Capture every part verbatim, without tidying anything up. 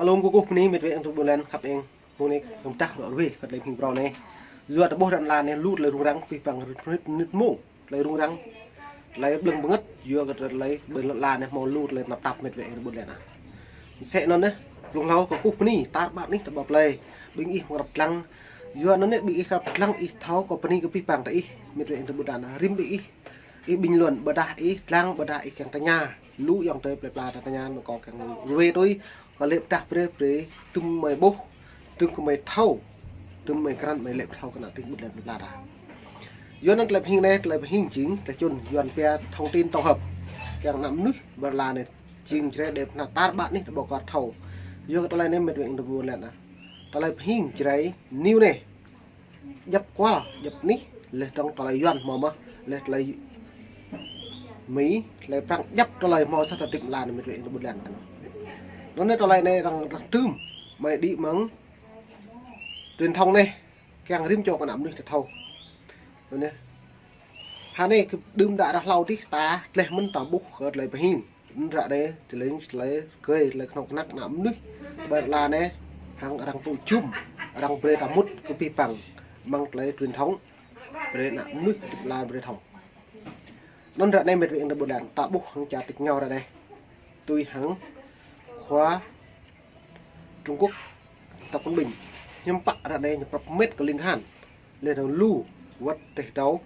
Alum kơkuh bơni mĕt wa eng tơ ƀôn lan khăp eng. Mông anai kơmtah rŏ rơwe kơ tơlơi pơhing phrâo anai. Yua tơƀuh ră anai lu tơlơi rŭng răng pih păng rơnit mông. Tơlơi rŭng răng, tơlơi blơ̆ng bơngơ̆t, yua kơ tơlơi ƀơi lŏn anai hmâo lu tơlơi tơnap tap mĕt wa eng tơ ƀôn lan ah. Mơsĕ anŭn anai, blung hlâo kơkuh bơni, tar ƀar anih tơƀă plơi. Ƀing ih mơ̆ng răp lăng. Yua anŭn anai ƀing ih răp lăng ih thâo kơ bơni kơ pih păng tơ ih, mĕt wa eng tơ ƀôn lan ah. Rĭm ƀing ih ih bình luận ƀôdah ih lăng ƀôdah ih kiăng tơña. Lu ayŏng adơi plơi pla ta tơña anŭn kâo kiăng rơwe tui. Kơ lĕ pơdah brơi brơi tŭm mơi ƀuh, tŭm kơ mơi thâo, tŭm mơi krăn mơi lĕ thâo kơ ană tih ƀut lĕ plơi pla ta. Yua anŭn tơlơi pơhing anai, tơlơi pơhing jing, tơlơi čun, Yuan pia thông tin tổng hợp. Kiăng ană mơnuih ƀơi lŏn anai jing Jrai đe pơnă tar ƀar anih tơƀă kơ thâo. Yua kơ tơlơi anai mĕt wa eng tơ ƀôn lan ah. Tơlơi pơhing Jrai News anai djăp kual, djăp anih, laih dơ̆ng tơlơi Yuan hmâo mơ̆n, laih tơlơi Mi, tơlơi Prăng djăp tơlơi hmâo sa tơtĭp lan mĕt wa eng tơ ƀôn lan. Anŭn anai tơlơi anai arăng, arăng tŭm, mơi đĭ mơ̆ng truyền thông anai, kiăng rĭm čô kơ ană mơnuih ta thâo. Anŭn anai. Hơnai kơ đưm đă ră hlâo tih ta, tơleh mơ̆n ta ƀuh kơ tơlơi pơhing. Ră anai, tơlơi, tơlơi, kơi, tơlơi kơnuk kơna ană mơnuih ƀơi lŏn anai, hăng arăng tŭ jum, arăng brơi ta mŭt kơ pih păng, mơ̆ng tơlơi truyền thông, brơi ană mơnuih ƀơi lŏn brơi thâo. Anŭn ră anai mĕt wa eng tơ ƀôn lan, ta ƀuh hăng čar tač rơngiao ră anai. Tui hăng khua Trung Quốc, Tập Cận Bình, hiư̆m pă ră anai ñu prăp mĕt kơ ling han, laih dơ̆ng lu, wơ̆t teh tâo,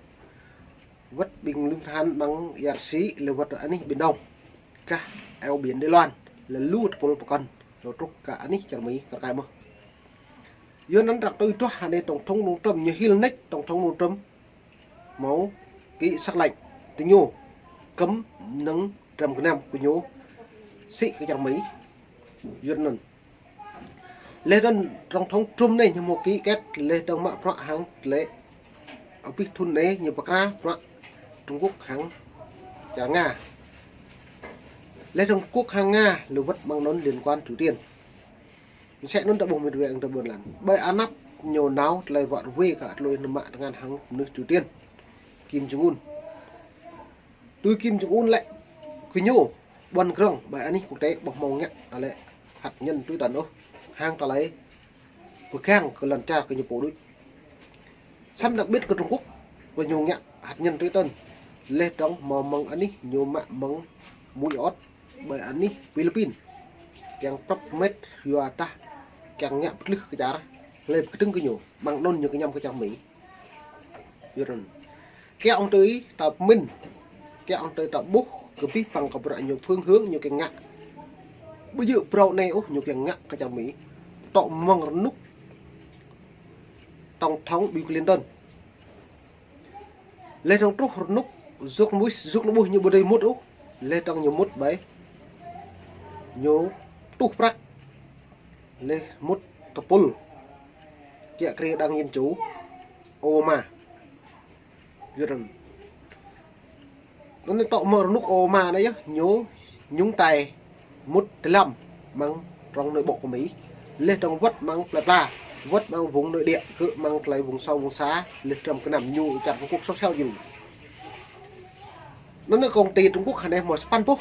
wơ̆t ƀing lŭng tơhan mơ̆ng I R C, laih wơ̆t anih Biển Đông, kah eo biển Đài Loan, laih lu tơpul pơkŏn, rŏ truh kơ anih čar Mi kar kaĭ mơ̆n. Yua anŭn răk tui tuah hơnai tổng thống Donald Trump, ñu hil nač tổng thống Donald Trump hmâo ký sắc lệnh, tơ ñu kơ̆m mơnơ̆ng trăm gơnam kơ ñu sĭ kơ čar Mi. Yua anŭn. Laih dơ̆ng tổng thống Trump anai ñu hmâo ký kết, laih dơ̆ng mă bruă hăng tơlơi abih thŭn anai ñu pơkra bruă Trung Quốc hăng čar Nga. Laih dơ̆ng Trung Quốc hăng Nga, laih wơ̆t mơ̆ng anŭn liên quan Triều Tiên. Mơsĕ anŭn ta ƀuh mĕt wa eng tơ ƀôn lan. Ƀơi anăp ñu nao tơlơi ră ruai kơ tơlơi nao mă tơngan hăng mơnuih Triều Tiên, Kim Jong Un. Tui Kim Jong Un lĕ, kơ ñu ƀuăn grong ƀơi anih quốc tế ƀu hmâo ngă tơlơi hạt nhân tui tơnŭ, hăng tơlơi pơgang kơ lŏn čar kơ ñu pô đôč. Samơ̆ đặc biệt kơ Trung Quốc, kơ ñu ngă hạt nhân tui tơnŭ. Laih dơ̆ng hmâo mơ̆ng anih ñu mă mơ̆ng mũi ot ƀơi anih Philippin. Kiăng prăp mĕt yua dah kiăng ngă pơtlưh kơ čar, laih pơkơdơ̆ng kơ ñu, mơ̆ng anŭn ñu kơñăm kơ čar Mi. Yua anŭn. Kiăng ƀing ta pơmĭn, kiăng ƀing ta ƀuh kơ pih păng kơ bruă ñu, phương hướng ñu kiăng ngă. Ƀu djơ̆ phrâo anai ôh ñu kiăng ngă kơ čar Mi. Tŏ mơ̆ng rơnŭk tổng thống Bill Clinton. Laih dơ̆ng truh rơnŭk George Bush, George Bush ñu ƀu dưi mŭt ôh. Laih dơ̆ng ñu mŭt ƀơi, ñu tuh prăk. Laih mŭt tơpul kiă kriê đảng Dân Chủ Obama. Yua anŭn. Anŭn tŏ mơ̆ng rơnŭk Obama anai yơh, ñu nhúng tay mŭt tơlăm mơ̆ng trong nội bộ kơ Mi. Laih dơ̆ng wơ̆t mơ̆ng plơi pla, wơ̆t mơ̆ng vùng nội địa, kơ mơ̆ng tơlơi vùng sâu vùng xa, laih trăm gơnam ñu čar Trung Quốc sốt sel jing. Anŭn công ty Trung Quốc hơnai hmâo sapăn boh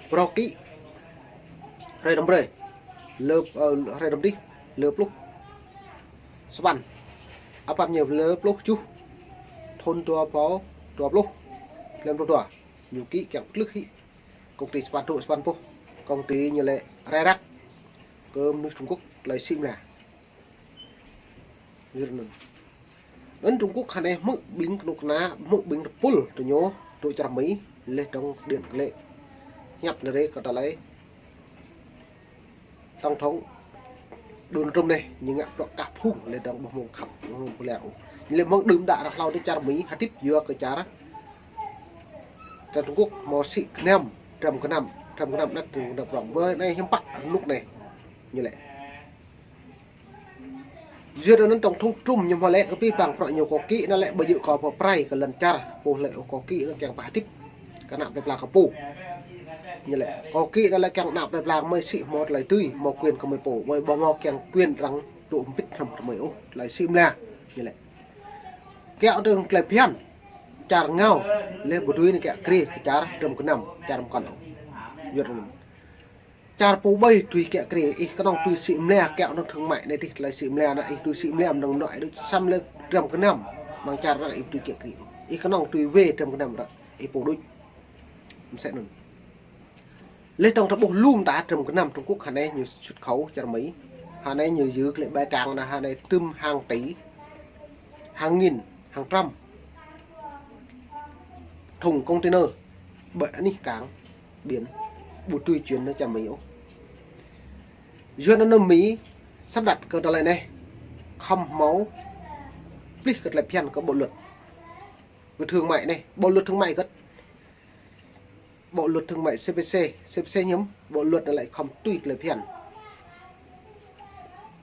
phrâo ký hrơi năm brơi, lơ, ơ, hrơi năm dih, lơ pluh sapăn. Apăm ñu lơ pluh tơjuh, thŭn dua rơbâo dua pluh, lăm pluh dua. Ñu ký kiăng pơtlưh hĭ công ty sapăn, dŏ sapăn boh công ty ñu lĕ rai răk kơ mơnuih Trung Quốc tơlơi sĭ mla. Yua anŭn. Anŭn Trung Quốc hơnai hmư̆ ƀing kơnuk kơna, hmư̆ ƀing tơpul tơ ñu, dŏ čar Mi, laih dơ̆ng điện lĕ hiăp lĕ rê kơ tơlơi tổng thống Donald Trump anai, ñu ngă bruă kah phung, laih dơ̆ng ƀu hmâo khăp, ƀu hmâo pơlĕ ôh. Ñu lĕ mơ̆ng đưm đă ră hlâo tơ čar Mi, hơdip yua kơ čar, čar Trung Quốc hmâo sĭ gơnam, trăm gơnam, trăm gơnam đăt, trăm gơnam prong. Ƀơi anai hiư̆m pă rơnŭk anai. Ñu lĕ. Yua anŭn tổng thống Trump ñu hmâo lĕ kơ pih păng bruă ñu kơ ký anŭn lĕ ƀu djơ̆ kơ pơprai kơ lŏn čar, pô lĕ kơ ký anŭn kiăng pơhơdip kơ ană plơi pla kơ pô. Ñu lĕ kơ ký anŭn lĕ kiăng ană plơi pla mơi sĭ hmâo tơlơi tui, hmâo quyền kơ mơi pô, mơi ƀu hmâo kiăng quyền arăng dŏ hơbĭt hrŏm kơ mơi ôh, tơlơi sĭ mla. Ñu lĕ. Kiăng tơlơi phiăn, čar rơngiao, laih ƀu dưi anai kiăng kriê kơ čar trăm gơnam, čar mơkŏn ôh. Yua anŭn. Čar pô ƀai tui kiă kriê, ih kơnơ̆ng tui sĭ mlĕ kiă nŏng thương mại anai tih, tơlơi sĭ mlĕ anai, ih tui sĭ mlĕ mơnơ̆ng nŏ ih đôč, samơ̆ lĕ dram gơnam, mơ̆ng čar arăng ih tui kiă kriê. Ih kơnơ̆ng tui wê dram gơnam arăng, ih pô đôč. Mơsĕ anŭn. Lĕ tơ̆ng ta ƀuh lŏm ta dram gơnam Trung Quốc hơnai ñu xuất khẩu čar Mi. Hơnai ñu yua kơ lĕ bai kang anai hơnai tơm hàng tỷ, hàng nghìn, hàng trăm thùng container ƀơi anih cảng biển, ƀu tui chuyển nao čar Mi ôh. Yua anŭn Mi sắp đặt kơ tơlơi anai, khŏm hmâo plih kơ tơlơi phiăn kơ bộ luật, kơ thương mại anai, bộ luật thương mại kơ bộ luật thương mại C P C, C P C hiư̆m, bộ luật anai lĕ khŏm tui tơlơi phiăn.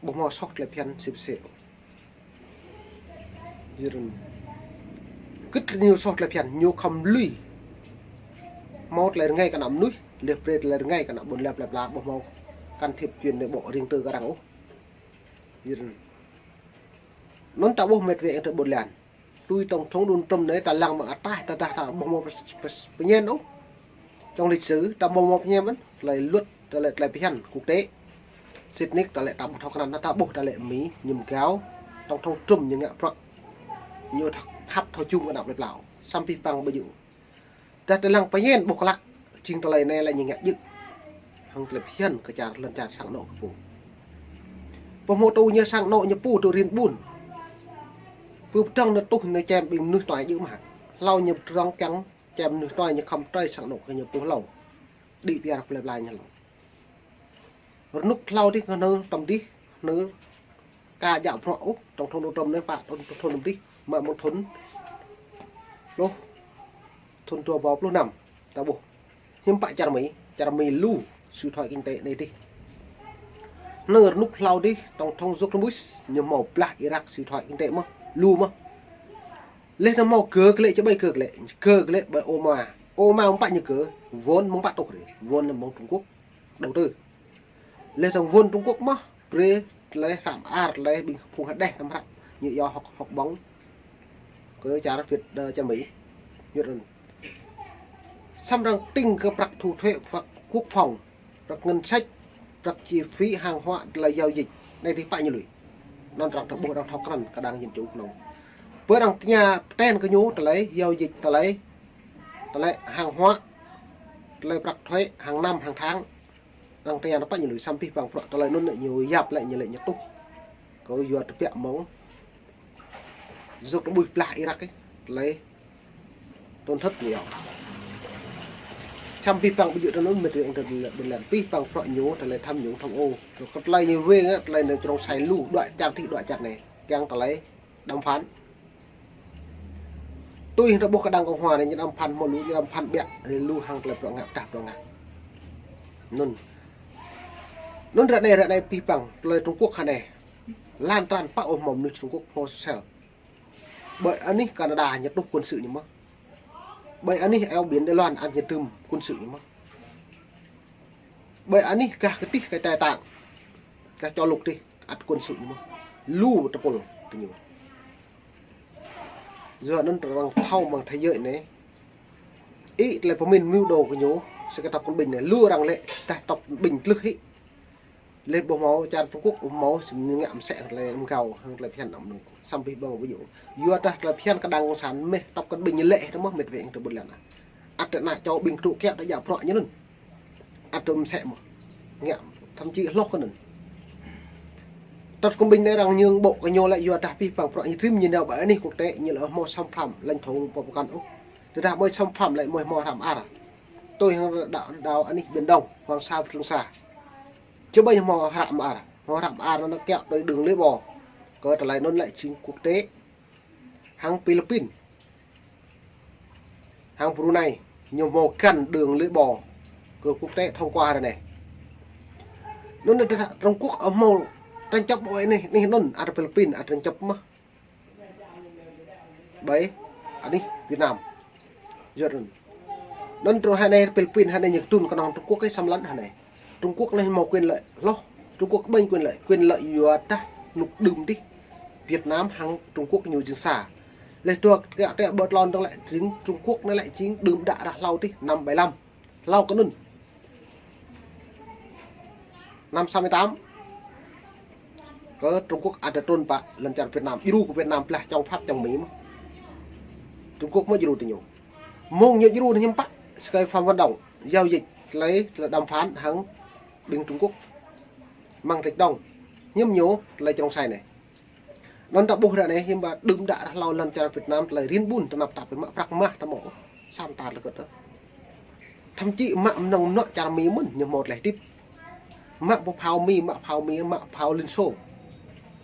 Ƀu hmâo soh tơlơi phiăn C P C. Yơh. Kơ ñu soh tơlơi phiăn, ñu khŏm lui. Hmâo tơlơi rơngai kơ ană mơnuih, lĕ brơi tơlơi rơngai kơ ană ƀôn lan plơi pla, ƀu hmâo can thiệp chuyện nội bộ riêng tư kơ arăng ôh. Yơh. Anŭn ta ƀuh mĕt wa eng tơ ƀôn lan. Tui tổng thống Donald Trump anai ta lăng mơ̆ng ataih, ta dah ta ƀu hmâo pơñen ôh. Trong lịch sử ta ƀu hmâo pơñen ôh, tơlơi luật, tơlơi, tơlơi phiăn quốc tế. Sĭt nik tơlơi ta ƀu thâo krăn, ta ƀuh tơlơi Mi, ñu mơgao, tổng thống Trump ñu ngă prăk. Ñu khăp thâo jum kơ ană plơi pla, samơ̆ pih păng ƀu djơ̆. Dah ta lăng pơñen ƀuh klă, jing tơlơi anai lĕ ñu ngă djơ̆. Hăng tơlơi phiăn kơ čar lŏn čar sang anŏ kơ pô. Pơhmô tŭ ñu sang anŏ ñu pô tŭ rin ƀun. Pơpơdơ̆ng nao tuh nao čem ƀing mơnuih tuai djơ̆ mơ̆. Hlâo ñu pơdơ̆ng kiăng čem mơnuih tuai ñu khŏm trơi sang anŏ kơ ñu pô hlâo. Đĭ piar plơi pla ñu hlâo. Rơnŭk hlâo dih kơ nao tơm dih, nao ka djă bruă ôh, tổng thống Donald Trump anai pă tổng thống tơm dih, mă mơ̆ng thŭn pluh, thŭn dua rơbâo pluh năm, ta ƀuh. Hiư̆m pă čar Mi, čar Mi lu suy thoái kinh tế anai dih. Nao rơnŭk hlâo dih, tổng thống George Bush, ñu hmâo blah Irak suy thoái kinh tế mơ̆n, lu mơ̆n. Lĕ nao hmâo gơ̆ kơ lĕ, čơƀai gơ̆ kơ lĕ, gơ̆ kơ lĕ ƀơi Obama. Obama mơ̆ng pă ñu gơ̆, vốn mơ̆ng pă tuh rai, vốn mơ̆ng Trung Quốc đầu tư. Lĕ tơ̆ng vốn Trung Quốc mơ̆n, brơi tơlơi hră mơar, tơlơi ƀing phung hơđeh năm hră, ñu yua học, học bổng kơ čar Việt, ơ, čar Mi. Yua anŭn. Samơ̆ arăng tĭng kơ prăk thu thuế, prăk quốc phòng, prăk ngân sách, prăk chi phí hàng hóa, tơlơi giao dịch. Anai dih pă ñu lui. Anŭn arăng thâo ƀuh, arăng thâo krăn, kơđang Dân Chủ kơnơ̆ng. Ƀơi arăng tơña pơtĕn kơ ñu tơlơi giao dịch, tơlơi, tơlơi hàng hóa, tơlơi prăk thuế hàng năm, hàng tháng. Arăng tơña anŭn pă ñu lui, samơ̆ pih păng bruă tơlơi anŭn lĕ ñu yap lĕ ñu lĕ ñu tuh. Kơ yua tơbiă mơ̆ng George Bush blah Irak ih, tơlơi tổn thất ñu yap. Samơ̆ pih păng ƀu djơ̆ tui anŭn mĕt wa eng tơ ƀôn lan, pih păng bruă ñu tơlơi tham nhũng tham ô. Kơ tơlơi ñu wê ngă tơlơi nao črông sai lu, dua čar dih dua čar anai. Kiăng tơlơi đàm phán. Tui hăng ta ƀuh kơđang Cộng hòa anai ñu đàm phán hmâo lu, ñu đàm phán biă, lu hăng tơlơi prŏng ngă, tah prŏng ngă. Anŭn. Anŭn ră anai, ră anai pih păng, tơlơi Trung Quốc hơnai. Lan tràn pă ôh hmâo mơnuih Trung Quốc hmâo sel. Ƀơi anih Canada ñu tuh quân sự ñu mơ̆n. Ƀơi anih eo biển Đài Loan ăt ñu tơm quân sự ñu mơ̆n. Ƀơi anih gah kơ tih kơ Tây Tạng, gah châu lục tih, ăt quân sự ñu mơ̆n. Lu tơpul tơ ñu. Yua anŭn arăng thâo mơ̆ng thế giới anai. Ih tơlơi pơmĭn mưu đồ kơ ñu, sơ kơ tŏk kơn ƀing anai, lu arăng lĕ, tah tŏk kơn ƀing tlưh hĭ. Lĕ ƀu hmâo čar Trung Quốc, ƀu hmâo, sĭt ñu ngă mơsĕ tơlơi mơgao, hăng tơlơi phiăn anăm anŭn. Samơ̆ pih păng ƀu djơ̆. Yua dah tơlơi phiăn kơđang cộng sản mơ̆ tŏk kơn ƀing ñu lĕ, tơ mơ̆ mĕt wa eng tơ ƀôn lan. Ăt tơ ană čô ƀing kơdŭ kiaŏ tơ djă bruă ñu anŭn. Ăt tơ mơsĕ mơ̆n. Ngă, thậm chí hloh kơ anŭn. Tŏk kơn ƀing anai arăng nhượng bộ kơ ñu lĕ yua dah pih păng bruă ñu trim ñu nao ƀơi anih quốc tế ñu lĕ hmâo xâm phạm lãnh thổ pơkŏn ôh. Tơdah mơi xâm phạm lĕ mơi hmâo hră mơar. Tui hăng đa-, đa-, anih Biển Đông, Hoàng Sa, Trường Sa. Čơƀai hmâo hră mơar. Hmâo hră mơar anŭn kiaŏ tui đường lưỡi bò. Kơ tơlơi anŭn lĕ jing quốc tế. Hăng Philippin. Hăng Brunei, ñu hmâo găn đường lưỡi bò kơ quốc tế thông qua ră anai. Anŭn anai Trung Quốc hmâo tranh chấp ƀơi anih, anih anŭn, ăt Philippin, ăt tranh chấp mơ̆n. Ƀơi anih Việt Nam. Yua anŭn. Anŭn truh hơnai Philippin hơnai ñu trŭn kơnơ̆ng Trung Quốc ih samơ̆ lăn hơnai. Trung Quốc anai hmâo quyền lợi hloh. Trung Quốc ƀing quyền lợi, quyền lợi yua dah rơnŭk đưm dih. Việt Nam hăng Trung Quốc ñu jing sa. Lĕ dua kiaŏ tơ ƀơi tlôn dơ̆ng lĕ jing Trung Quốc anai lĕ jing đưm đă ră hlâo dih năm bảy lăm. Hlâo kơ anŭn. Năm sáu mươi tám, kơ Trung Quốc ăt trŭn pă lŏn čar Việt Nam, djru kơ Việt Nam blah čŏng Pháp čŏng Mi mơ̆n. Trung Quốc mơ̆n djru tơ ñu. Mơ̆ng ñu djru tơ hiư̆m pă, sơkơi Phạm Văn Đồng, giao dịch tơlơi, tơlơi đàm phán hăng ƀing Trung Quốc. Mơ̆ng tĕk đŏng, hiư̆m ñu tơlơi črông sai anai. Anŭn ta ƀuh ră anai hiư̆m pă đưm đă ră hlâo lŏn čar Việt Nam tơlơi rin ƀun tơnap tap mă prăk mah ta mơ̆. Samơ̆ ta lơkơt. Thậm chí mă mơnơ̆ng mơnuă čar Mi mơ̆n ñu hmâo tơlơi hơdip. Mă pơ phao Mi, mă phao Mi, mă phao Liên Xô.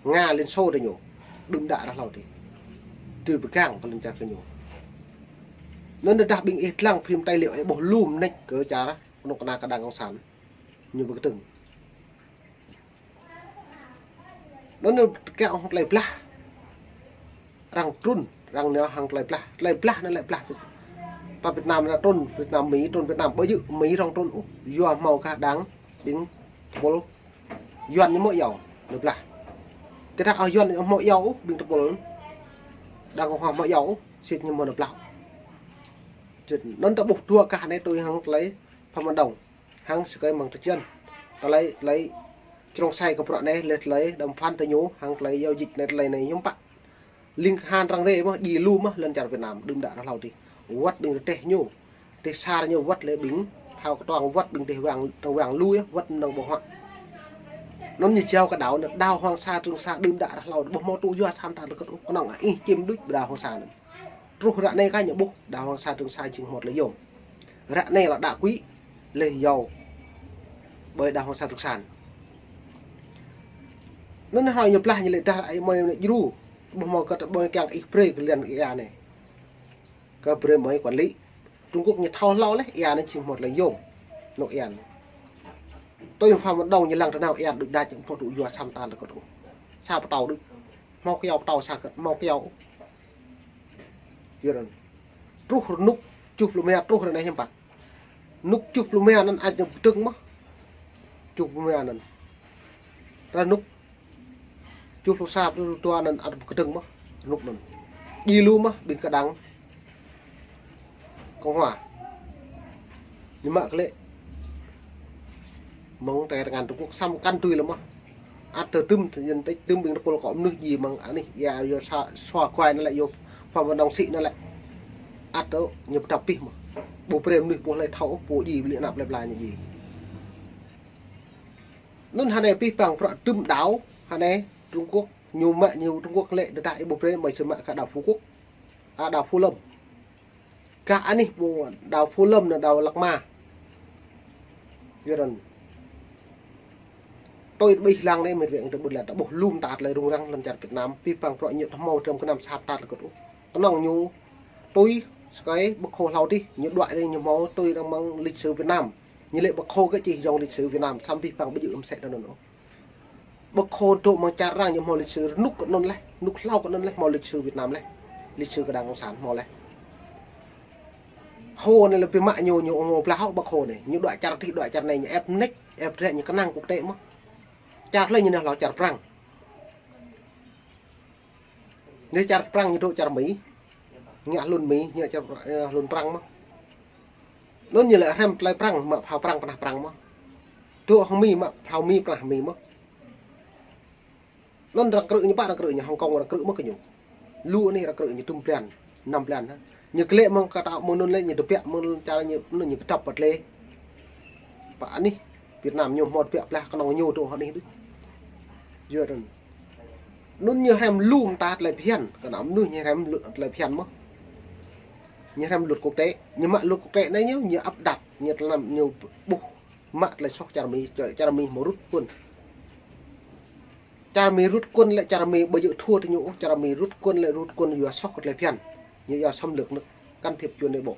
Nga Liên Xô tơ ñu. Đưm đă ră hlâo tih. Tui pơgang pơ lŏn čar kơ ñu. Anŭn tơdah ƀing ih lăng phim tài liệu ih ƀuh lu mơneč kơ čar kơnuk kơna kơ đảng cộng sản. Ñu pơkơdơ̆ng. Anŭn ñu kiăng hăng tơlơi blah. Arăng trŭn, arăng nao hăng tơlơi blah. Tơlơi blah anai lĕ blah. Ta Việt Nam anai trŭn, Việt Nam Mi, trŭn Việt Nam, ƀu djơ̆ Mi rŏng trŭn ôh. Yua hmâo kah đang ƀing tơpul Yuan ñu hmâo iâu, ñu blah. Tơdah ôh Yuan ñu hmâo iâu ôh, ƀing tơpul đang kơ hmâo iâu ôh, sĭt ñu hmâo ñu blah. Sĭt anŭn ta ƀuh dua kah anai tui hăng tơlơi Phạm Văn Đồng. Hăng sơkơi mơ̆ng tơčen. Tơlơi, tơlơi črông sai kơ bruă anai, lĕ tơlơi đàm phán tơ ñu, hăng tơlơi giao dịch anai, tơlơi anai hiư̆m pă. Ling kơhan răng rê mơ̆n, djai lu mơ̆n lŏn čar Việt Nam, đưm đă ră hlâo tih. Wơ̆t ƀing rơdêh ñu, rơdêh sar ñu wơ̆t lĕ ƀing, thâo kơtuang wơ̆t ƀing rơdêh wang, tơng wang lu yơh, wơ̆t mơnơ̆ng ƀu huă. Anŭn ñu jao kơ đảo, anŭn đảo Hoàng Sa Trường Sa đưm đă ră hlâo, ƀu hmâo tŭ yua samơ̆ ta lơkơt ôh, kơnơ̆ng ih čim đuč đảo Hoàng Sa anŭn. Truh ră anai kah ñu ƀuh, đảo Hoàng Sa Trường Sa jing hmâo tơlơi yôm. Ră anai lĕ đa quỹ, lĕ yua. Ƀơi đảo Hoàng Sa Trường Sa. Anŭn hrơi ñu blah ñu lĕ dah ai mơi ñu djru. Ƀu hmâo kơ tơƀơi kiăng ih brơi kơ lŏn ia anai. Kơ brơi mơi quản lý. Trung Quốc ñu thâo hlâo lĕ ia anai jing hmâo tơlơi yôm. Anŏ ia anai. Tui Phạm Văn Đồng ñu lăng tơ nao ia đuč đa jing hmâo tŭ yua samơ̆ ta lơkơt ôh. Sa pơtao đuč. Hmâo kiao pơtao sa kơt, hmâo kiao. Yua anŭn. Truh rơnŭk tơjuh pluh rơma truh ră anai hiư̆m pă. Rơnŭk tơjuh pluh rơma anŭn ăt ñu pơkơdơ̆ng mơ̆n. Tơjuh pluh rơma anŭn. Rơnŭk tơjuh pluh sa, tơjuh pluh dua anŭn ăt pơkơdơ̆ng mơ̆n. Rơnŭk anŭn. Djai lu mơ̆n ƀing kơ đang Cộng hòa. Ñu mă kơ lĕ mơ̆ng tơlơi tơngan Trung Quốc samơ̆ kăn tui lĕ mơ̆n. Ăt tơdŭm, tơdŭm ƀing tơpul kơ mơnuih djai mơ̆ng anih, ia, yua sa, sua kuai anŭn lĕ, yua Phạm Văn Đồng sĭ anŭn lĕ. Ăt tơ ñu pơdăp pih mơ̆n. Ƀu brơi mơnuih ƀu hlơi thâo, ƀu djai ƀơi lĕ anăp lĕ bla ñu djai. Anŭn hơnai pih păng bruă đưm đă, hơnai Trung Quốc, ñu mă ñu Trung Quốc lĕ, tơdah ih ƀu brơi, mơi sĭt mă kơ đảo Phú Quốc. A, đảo Phú Lâm. Kah anih ƀu đảo Phú Lâm anŭn đảo Lak Ma. Yua anŭn. Tui ƀuh lăng anai mĕt wa ƀing tơƀut lĕ ta ƀuh lu mơta tơlơi rŭng răng lŏn čar Việt Nam, pih păng bruă ñu tơ hmâo tơm kơnăm sap tat lơkơt ôh. Kơnơ̆ng ñu tui sơkơi Bác Hồ hlâo tih, ñu đuaĭ anai ñu hmâo tui răng mơ̆ng lịch sử Việt Nam. Ñu lĕ Bác Hồ kơ čih yŏng lịch sử Việt Nam, samơ̆ pih păng ƀu djơ̆ mơsĕ tơ anŭn ôh. Bác Hồ dŏ mơ̆ng čar arăng ñu hmâo lịch sử rơnŭk kơ anŭn lĕ, rơnŭk hlâo kơ anŭn lĕ, hmâo lịch sử Việt Nam lĕ. Lịch sử kơ đảng cộng sản hmâo lĕ. Hồ anai lĕ ƀu mă ñu, ñu hmâo blah ôh Bác Hồ anai. Ñu đuaĭ čar tih, đuaĭ čar anai, ñu ĕp mơneč, ĕp rĕ ñu kơnang quốc tế mơ̆n. Čar hlơi ñu anai hlâo čar Prăng. Anai čar Prăng ñu dŏ čar Mi. Ngă hlŭn Mi, ngă čar, ơ, hlŭn Prăng mơ̆n. Anŭn ñu lĕ hrăm tơlơi Prăng, mă phao Prăng pơnah Prăng mơ̆n. Dŏ hăng Mi, mă phao Mi pơnah Mi mơ̆n. Anŭn arăng krư̆ ñu pă, arăng krư̆ ñu Hồng Kông, arăng krư̆ mơ̆n kơ ñu. Lu anih arăng krư̆ ñu tơm blan, năm blan hă. Ñu klĕ mơ̆ng kơ tao mơ̆ng anŭn lĕ ñu tơbiă mơ̆ng čar ñu, anŭn ñu kơdŏp pơtlê. Pă anih Việt Nam ñu hmâo tơbiă blah kơnơ̆ng ñu dŏ hơnih đôč. Yua anŭn. Anŭn ñu hrăm lu mơta tơlơi phiăn, kơnơ̆ng mơnuih ñu hrăm lu tơlơi phiăn mơ̆n. Ñu hrăm luật quốc tế, ñu mă luật quốc tế anai ñu, ñu áp đặt, ñu tơnăm ñu ƀuh mă tơlơi soh čar Mi, čar Mi hmâo rút quân. Čar Mi rút quân lĕ čar Mi ƀu djơ̆ thua tơ ñu ôh, čar Mi rút quân lĕ rút quân yua soh kơ tơlơi phiăn. Ñu yua xâm lược nước, can thiệp chuyện nội bộ.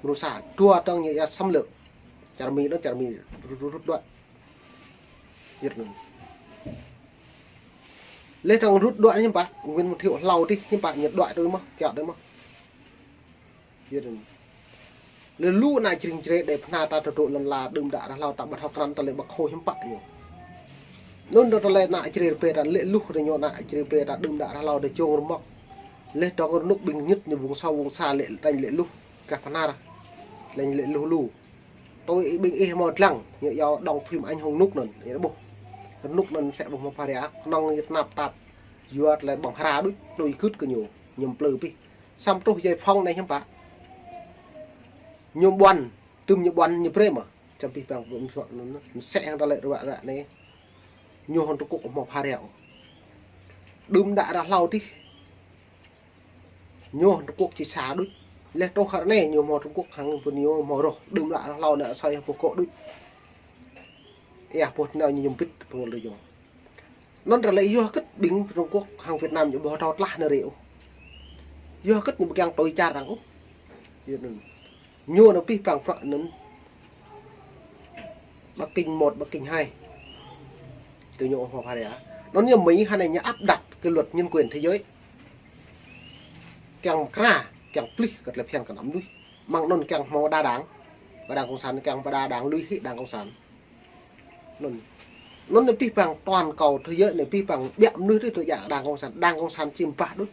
Mrô sa, dua tơng ñu yua xâm lược. Čar Mi anŭn čar Mi rút, rút, rút đuaĭ. Yơh anŭn. Lĕ tơng rút đuaĭ hiư̆m pă, Nguyễn Văn Thiệu hlâo tih hiư̆m pă ñu đuaĭ tui mơ̆n, kiaŏ tui mơ̆n. Yơh anŭn. Lĕ lu ană Jrai Jrai đe pơhna ta tơdŏ lŏn la đưm đă ră hlâo ta ƀu thâo krăn tơlơi Bác Hồ hiư̆m pă ñu. Anŭn tơlơi ană Jrai rơbê ta lĕ lu tơ ñu ană Jrai rơbê ta đưm đă ră hlâo đe čông rơmŏk. Lĕ tơng rơnŭk ƀing ñit ñu ƀuôn sô ƀuôn sa lĕ tañ lĕ lu. Kah pơhna ră. Tañ lĕ lu lu. Tui ƀing ih hmâo lăng, ñu yua đóng phim anh hùng Nuk anŭn, ih ƀuh. Nuk anŭn mơsĕ ƀuh hmâo phara, kơnơ̆ng ñu tơnap tap. Yua tơlơi ƀơ̆ng hra đôč, tui gưt kơ ñu, ñu plư pih. Samơ̆ truh giải phóng anai hiư̆m pă. Ñu ƀuăn, tơm ñu ƀuăn ñu brơi mơ̆. Čăm pih păng ƀuh mơsĕ hăng tơlơi ruă ră anai. Ñu hăng Trung Quốc hmâo phara. Đưm đă ră hlâo tih. Ñu Trung Quốc či sa đôč. Leh truh ră anai ñu hmâo Trung Quốc hăng pơ ñu hmâo roh. Đưm đă ră hlâo anai asơi ƀuh kŏ đôč. Ia ƀuh nao ñu yôm pĭt pơngol rơi ñu. Anŭn ră lĕ yua hơgĕt ƀing Trung Quốc hăng Việt Nam ñu ƀu thâo tlah nao rê ôh. Yua hơgĕt ñu ƀu kiăng tui čar arăng ôh. Yua anŭn. Ñu nao pih păng prăk anŭn. Bắc Kinh một, Bắc Kinh hai. Tui ñu hmâo phara. Anŭn ñu Mỹ hơnai ñu áp đặt cái luật nhân quyền thế giới. Kiăng kra, kiăng plih kơ tơlơi phiăn kơ ană mơnuih. Mơ̆ng anŭn kiăng hmâo đa đảng. Đảng Cộng sản kiăng đa đảng lui hĭ đảng Cộng sản. Anŭn. Anŭn anai pih păng toàn cầu thế giới anai pih păng ƀiă mơnuih tui tui jak đảng Cộng sản. Đảng Cộng sản či pơpă đôč.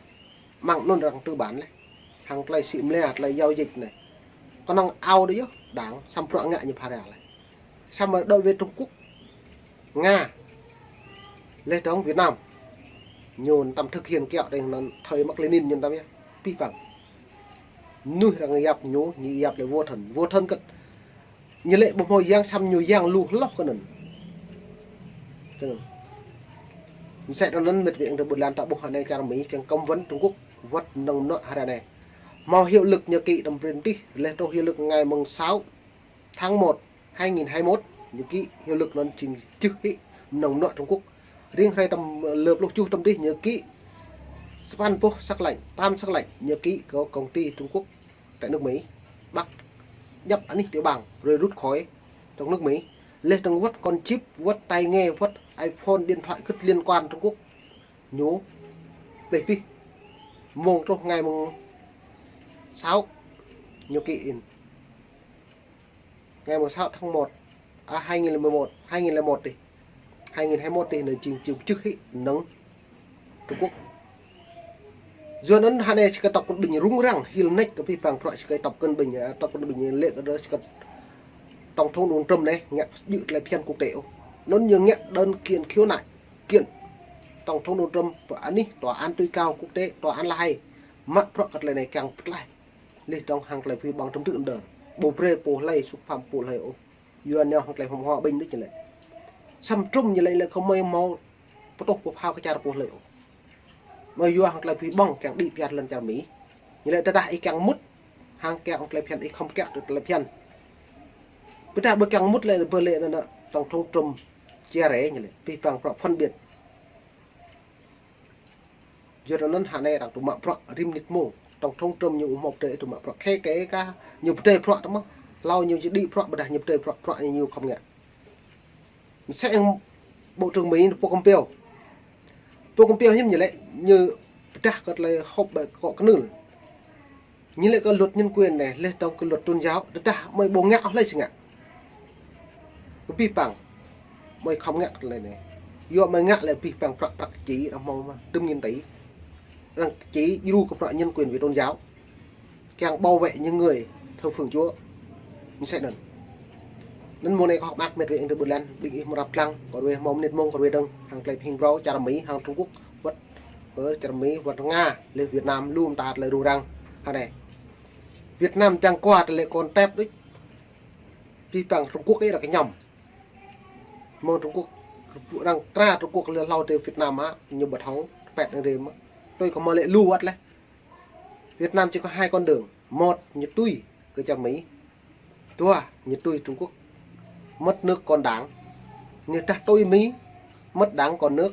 Mơ̆ng anŭn arăng tư bản leh. Hăng tơlơi sĭ mlia, tơlơi giao dịch anai. Kơnơ̆ng ao đôč yơh, đảng, samơ̆ prăk ngă ñu phara leh. Samơ̆ đối với Trung Quốc, Nga, leh dong Việt Nam, ñu tăm thực hiện kiăo tơ̆ng anŭn thời Mác Lênin ñu tăm yơh, pih păng. Mơnuih arăng yap ñu, ñu yap lĕ vô thần, vô thần kơ̆t. Ñu lĕ ƀu hmâo yang samơ̆ ñu yang lu hloh kơ anŭn. Tơnăn. Mơsĕ tơnăn mĕt wa ƀing ta ƀuh lăng ta ƀuh hơnai čar Mỹ kiăng cấm vận Trung Quốc wơ̆t mơnơ̆ng mơnuă hrơi anai. Hmâo hiệu lực ñu ký tơm prin tih, leh truh hiệu lực ngày mùng sáu tháng một, hai nghìn hai mươi mốt, ñu ký hiệu lực anŭn jing čư̆ hĭ mơnơ̆ng mơnuă Trung Quốc. Riêng hrơi tơm lơ pluh tơjuh tơm tih ñu ký sapăn puh sắc lệnh, tám sắc lệnh ñu ký kơ công ty Trung Quốc. Tại nước Mỹ, bắt dập anih tiểu bang, rồi rút khỏi trong nước Mỹ. Leh dong wơ̆t kon chip, wơ̆t tai nghe, wơ̆t iPhone, điện thoại gĕt liên quan Trung Quốc. Ñu, leh pih, mơ̆ng truh ngày mùng sáu, ñu ký in. Ngày mùng sáu tháng một, à, hai nghìn lẻ một, hai nghìn lẻ một tih. Hai nghìn hai mươi mốt tih anai jing či čư̆ hĭ mơnơ̆ng Trung Quốc. Yua anŭn hơnai či kơ tập cận bình rŭng răng, hil nač kơ pih păng prăk či kơ tập cận bình, à, tập cận bình lĕ kơ dŏ či kơ tổng thống Donald Trump anai, ngă djơ̆ tơlơi phiăn quốc tế ôh. Anŭn ñu ngă đơn kiện khiếu nại, kiện tổng thống Donald Trump pơ anih tòa án tối cao quốc tế, tòa án La Hay, mă prăk kơ tơlơi anai kiăng pơtlaih. Leh dong hăng tơlơi phi ƀơ̆ng tơm tư̆ đơr. Ƀu brơi pô hlơi xúc phạm pô hlơi ôh. Yua nao hăng tơlơi hmâo hòa bình đôč ñu lĕ. Samơ̆ Trump ñu lĕ lĕ kơ mơi hmâo pơtuh pơphao kơ čar pô hlơi ôh. Mơi yua hăng tơlơi phi ƀơ̆ng kiăng đĭ pơhiăp lŏn čar Mỹ. Ñu lĕ tơdah ih kiăng mŭt, hăng kiăng tơlơi phiăn ih khŏm kiăng tơlơi phiăn. Ƀôdah ƀu kiăng mŭt lĕ ƀơi lĕ anŭn tổng thống Trump chia rẽ ñu lĕ. Pih păng prăk phân biệt. Yua anŭn hơnai arăng tŭ mă prăk rĭm mơnit mông. Tổng thống Trump ñu ƀu hmâo pơdơi tŭ mă prăk. Khĕ kĕ kah ñu pơdơi prăk tơmơ̆. Hlâo ñu či đĭ prăk, ƀôdah ñu pơdơi prăk, prăk ñu khŏm ngă. Mơsĕ hăng Bộ trưởng Mỹ Pô Pompeo. Pô Pompeo hiư̆m ñu lĕ, ñu pơdah kơ tơlơi họp ƀơi akŏ kơnưl. Ñu lĕ kơ luật nhân quyền anai, leh dong kơ luật tôn giáo, tơdah mơi ƀu ngă hlơi či ngă. Kơ pih păng, mơi khŏm ngă tơlơi anai. Yua mơi ngă lĕ pih păng prăk prăk či, arăng hmâo mơ̆, tơm nghìn tỉ. Arăng či djru kơ prăk nhân quyền về tôn giáo. Kiăng bảo vệ những người thờ phượng Chúa. Mơsĕ anŭn. Anŭn mông anai kâo hơ̆k mơak mĕt wa ƀing ta ƀuh lăng, ƀing ih mơrap lăng, kâo ruai hmâo mơnit mông, kâo ruai dơ̆ng, hăng tơlơi pơhing phrâo, čar Mỹ, hăng Trung Quốc, wơ̆t, kơ čar Mỹ, wơ̆t Nga, leh Việt Nam, lŏm ta tơlơi rŭng răng, hơnai. Việt Nam čang kua tơlơi kon tep đôč. Pih păng Trung Quốc ih arăng kơ ñăm. Mơ̆ng Trung Quốc, arăng tra Trung Quốc lĕ hlâo tơ Việt Nam hă, ñu ƀu thâo, pĕt anŭn rê mơ̆. Tui kơ mơi lĕ lu wơ̆t leh. Việt Nam chỉ có hai con đường. Một, ñu tui kơ čar Mỹ. Dua, ñu tui Trung Quốc. Mất nước còn đảng. Ñu tah tui Mỹ, mất đảng còn nước.